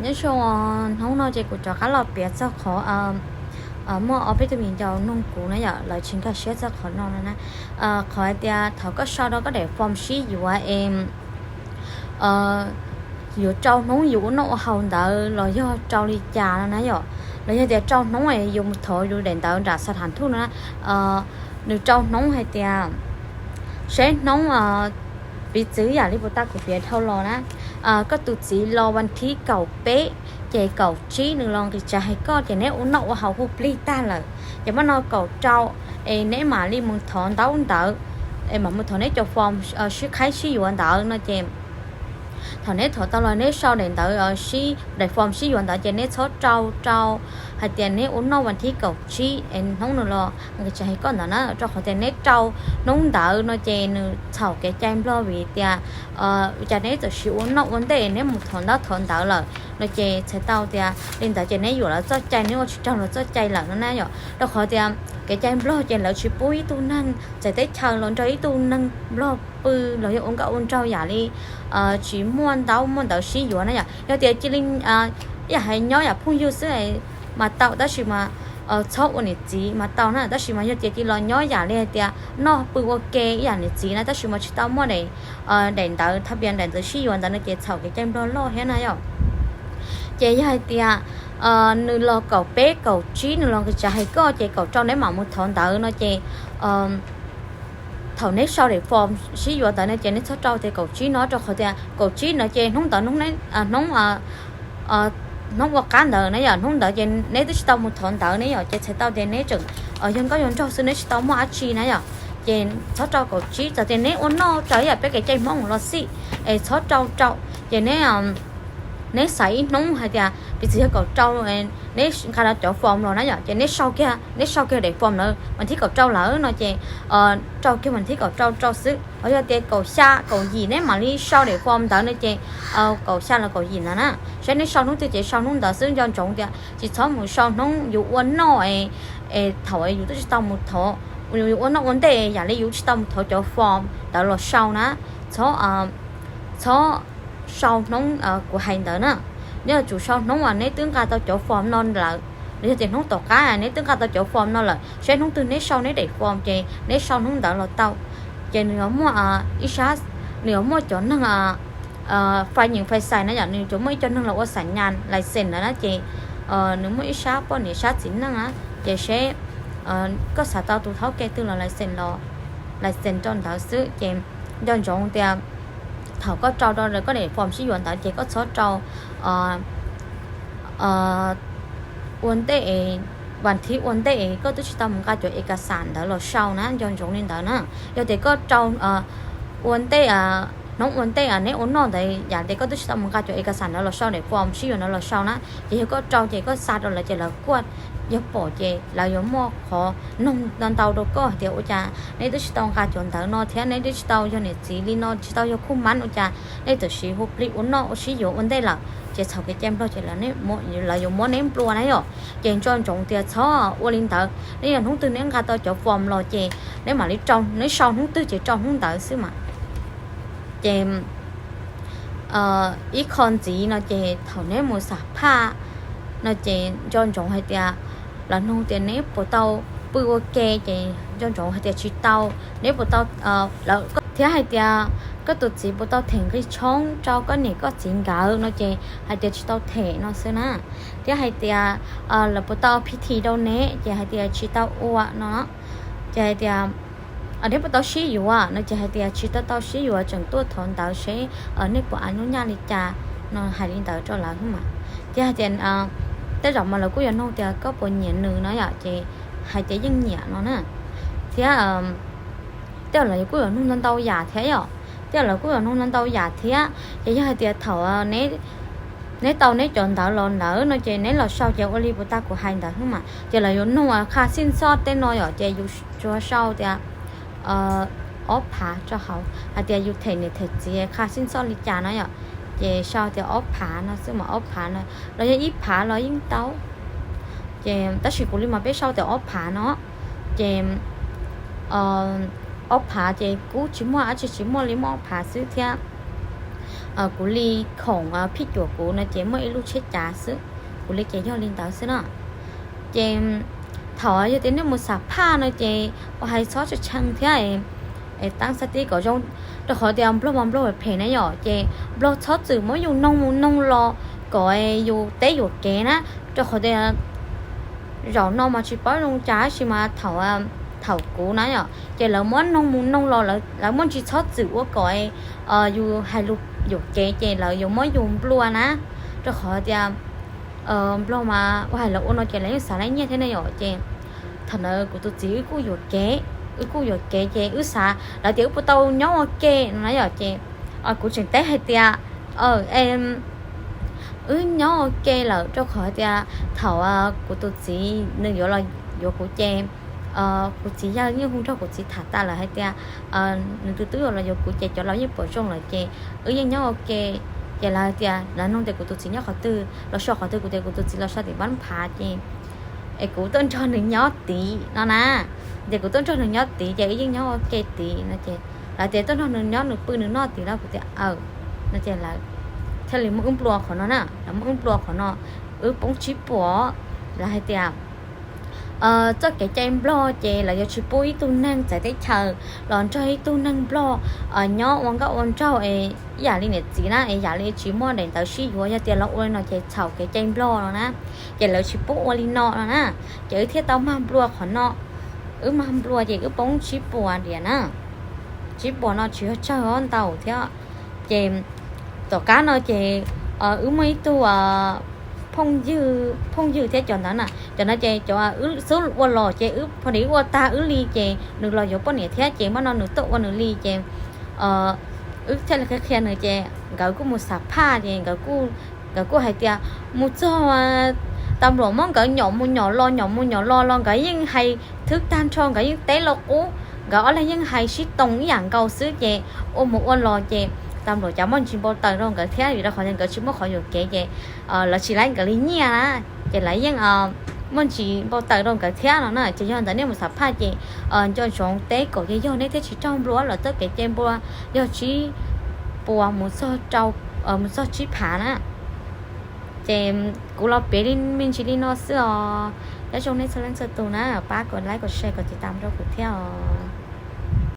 Nyob zoo, hnub no ces kuv rov qab los piav txog qhov muaj ob peb tug viv ncaus nug kuv na yom, lawv tsis nkag siab txog qhov no no na. Qhov hais tias thaum koj sau rau koj daim form sib yuav es yuav rau hnub yus ua noj ua haus ntawd los yog rau li cas no na yom, los yog tias rau hnub es yus mus thov yus daim ntawv nram xas tham thuj no na, nws rau hnub hais tias seb hnub, piv txwv yam li puas tas kuv piav dhau los na, koj tus txiv los vas thib kaum peb, ces kaum tsib nws los nqis tsav hais koj ces neb ua noj ua haus hu plig tag lawm, ces muaj no kaum rau es neb mam li mus thov ntaub ntawv, es mam mus thov neb cov form sib qhaib sib yuav ntawd no ces thaum neb thov tau los neb sau daim ntawv, daim form sib yuav ntawd ces neb txhob rau rau hais tias neb ua noj vas thib kaum tsib es hnub nws los nqis tsav hais koj ntawd na, rau qhov tias neb rau hnub ntawd no ces nws txhaum kev cai Nplog vim tias ua cas neb txawm siv ua noj ua ntej neb mus thov ntaub thov ntawv lawm no ces txhais tau tias li ntawd ces neb yuam lawv txoj cai, neb ua tsis raug lawv txoj cai lawm no na yom, rau qhov tias kev cai Nplog ces lawv tsis pub ib tug neeg txawv teb chaws los nrog ib tug neeg Nplog pw los yog ua nkauj ua nraug yam li tsis muaj ntaub muaj ntawv sib yuav na yom. Yog tias cia li ib yam hais nyob yam phooj ywg xwb mas tau, tab sis mas txhob ua niam txiv mas tau na, tab sis mas yog tias cia li los nyob yam li hais tias noj pw ua ke ib yam niam txiv na, tab sis mas tsis tau muaj daim ntawv tha pias daim ntawv sib yuav ntawd no ces txhaum kev cai Nplog loj thiab na yom. Ces yog hais tias nws los kaum peb kaum tsib nws los nqis tsav hais koj ces kaum rau neb mam mus thov ntawv no ces thaum neb sau daim form sib yuav ntawd no ces neb txhob rau tias kaum tsib no, rau qhov tias kaum tsib no ces hnub ntawd hnub hnub ua qab ntawd na yom, hnub ntawd ces neb twb tsis tau mus thov ntawv ne yom, ces txhais tau tias neb tseem yog nkauj yog nraug xwb, neb tsis tau muaj dab tsi na yom. Ces txhob rau kaum tsib, txawm tias neb ua noj raws yam peb kev cai Hmoob los xij, es txhob rau rau, ces neb neb xaiv ib hnub hais tias piv txwv yog kaum rau, neb nqa rau cov form los na yom, ces neb sau kiag, neb sau kiag daim form ntawd vas thib kaum rau lawm no ces rau kiag vas thib kaum rau rau xwb. Ho yog tias kaum xya kaum yim neb mam li sau daim form ntawd no ces kaum xya los kaum yim ntawd na, saib neb sau hnub twg ces sau hnub ntawd xwb. Nco ntsoov tias tsis txhob mus sau hnub yus ua noj es thaum yus twb tsis tau mus thov, yus ua noj ua ntej yam li yus tsis tau mus thov cov form ntawd los sau na, txhob txhob sau hnub kuv hais ntawd na. Neb yuav tsum sau hnub uas neb twb nqa tau cov form no lawm, los yog tias hnub tom qab neb twb nqa tau cov form no lawm, saib hnub twg neb sau neb daim form ces neb sau hnub ntawd los tau. Ces nws yuav muaj ib sab, nws yuav muaj cov neeg fais nyeem fais xais na yom, nws yuav muaj ib co neeg los ua xam nyas license ntawd na ces nws muaj ib sab poj niam sab txiv neej na, ces seb koj xav tau tus thaub ke twg los license los license rau ntawd xwb. Ces nco ntsoov tias thaum koj rau rau koj daim form sib yuav ntawd ces koj txhob rau ua ntej, vas thib ua ntej koj twb tsis tau mus nqa cov es kas xas ntawd los sau na, nco ntsoov li ntawd na. Yog tias koj rau ua ntej, hnub ua ntej neb ua noj ntawd yam tias koj twb tsis tau mus nqa cov es kas xas ntawd los sau, daim form sib yuav ntawd los sau na, ces yog koj rau ces koj xa rau lawv ces lawv kuaj, yog pom ces lawv yuav muaj qhov noog ntau ntau rau koj hais tias ua cas neb twb tsis tau nqa cov ntawv no thiab neb twb tsis tau yog niam txiv li no, tsis tau yog khuj mab, ua cas neb txawm siv hu plig ua noj ua sib yuav ua ntej lawm, ces txhaum kev cai Nplog ces lawv yuav muab neb nplua na yom. Ces nco ntsoov tias txhob ua li ntawd, neb yog hnub twg neb nqa tau cov form los ces neb mam li rau, neb sau hnub twg ces rau hnub ntawd xwb mas. Ces ib qho ntxiv no ces thaum neb mus xam phaj no ces nco ntsoov hais tias lawv nug tias neb puas tau pw ua ke ces nco ntsoov hais tias tsis tau. Neb puas tau, thiab hais tias koj tus txiv puas tau them nqi tshoob rau koj niam koj txiv nkawd no ces hais tias tsis tau them no xwb na. Thiab hais tias lawv puas tau ua phi thi rau neb ces hais tias tsis tau ua no. Ces hais tias neb puas tau sib yuav no ces hais tias tsis tau tau sib yuav, tseem tuaj thov ntawv seb nej puas a nyuj nyaj li cas no, hais li ntawd rau lawv mas. Thiab hais tias tej zaum mas lawv kuj yuav nug tias koj puas nyiam nws no yom, ces hais tias yeej nyiam no na. Thiab tej zaum lawv kuj yuav nug ntau ntau yam thiab yom, tej zaum lawv kuj yuav nug ntau ntau yam thiab. Ces yog hais tias thaum neb tau neb cov ntawv los ntawd no ces neb los sau ces ua li puas tas kuv hais ntawd xwb mas, ces lawv yuav nug qha xij xoj tej no yom, ces yus tsuas sau tias ob phav rau hauv hais tias yus them niam them txiv qha xij xoj li cas na yom, ces sau tias ob phav no xwb mas, ob phav no los yog ib phav los yeej tau. Ces tab sis kuv li mas peb sau tias ob phav no, ces ob phav ces kuj tsis muaj dab tsi, tsis muaj li, muaj ob phav xwb thiab. kuv li khoom phij cuam kuv no ces muaj ib lub tsheb cav xwb, kuv li ces yog li ntawd xwb na. Ces thaum yog tias nej mus xam phaj no ces ua hais txhob tshee thiab, tab xav tib kom zoo, rau qhov tias nplog mas nplog phem na yom, ces nplog txhob txwm muab yus noog mus noog los kom yus teb yuam kev na, rau qhov tias zaum no mas tsis paub zoo cas tab sis mas thaum, thaum kuv na yom ces lawv muab noog mus noog los lawv muaj ntsis txhob txwm ua kom yus hais lus yuam kev ces lawv yuav muab yus nplua na, rau qhov tias nplog mas ua hais lawv ua no ces lawv yeej xav laib nyiaj thiab ne yom. Ces thaum ntawd kuv tus txiv wb kuj yuam kev, wb kuj yuam kev ces wb xav lawv tias wb puas tau nyob ua ke no na yom. Ces kuv tseem teb hais tias wb nyob ua ke lawm, rau qhov tias thaum kuv tus txiv nws yuav los yuav kuv ces kuv txiv yawg yeej hu nrog kuv txiv tham tas lawm hais tias nws tus tub yuav los yuav kuv ces cov laus yeej pom zoo lawm ces wb yeej nyob ua ke. Ces lawv hais tias lawv nug tias kuv tus txiv nyob qhov twg, los so qhov twg, kuv tias kuv tus txiv los so tim npab phav ces es kuv tuaj nrog nws nyob tid no na. Ces kuv tuaj nrog nws nyob tid ces wb yeej nyob ua ke tid no ces lawv tias tuaj nrog nws nyob nws pw nws noj tid los kuv tias aw no ces lawv thiaj li muab wb nplua qhov no na, lawv muab wb nplua qhov no, wb poob tsib puas. Lawv hais tias txoj kev cai nplog ces lawv yuav tsis pub ib tug neeg txawv teb chaws los nrog ib tug neeg nplog nyob ua nkauj ua nraug ib yam li niam txiv na, es yam li tsis muaj daim ntawv sib yuav, yog tias los ua li no ces txhaum kev cai nplog no na, ces lawv tsis pub ua li no no na. Ces wb thiaj tau mag nplua qhov no, wb mag nplua ces wb poob tsib puas diam na, tsib puas no tsis yog tsawg ntau thiab. Ces tom qab no ces wb muaj ib tug phooj ywg, phooj ywg thiab cov ntawd na, cov no ces cov wb xub ua los ces wb pho di wb ua tag wb li ces nws los yuav poj niam thiab ces hmo no nws tuaj ua nws li ces wb thiaj li qhia qhia nws ces nkawd kuj mus xam phaj ces nkawd kuj hais tias mus txog tas npluam muab nkawd nyom mus nyom los nyom mus nyom los los nkawd yeej hais thwb tag nrho, nkawd yeej teb los qub, nkawd ob leeg yeej hais sib toog ib yam nkaus xwb ces ua mus ua los ces tas npluam cas muaj ntsis npau taws rau nkawd thiab vim rau qhov tias nkawd tsis muaj qhov yuam kev ces lawv tsis laib nkawd li nyiaj na, ces lawv yeej muaj ntsis npau taws rau nkawd thiab no na. Ces yog ntawd nej mus xam phaj ces nco ntsoov teb kom yog yog nej thiaj tsis raug nplua los txoj kev cai nplua yog tsib puas mus txog rau, mus txog tsib phav na. Ces kuv los piav li me ntsis li no xwb os. Nyob zoo nej txhua leej txhua tus na, pab kom like kom share kom tiv tam rau kuv thiab os.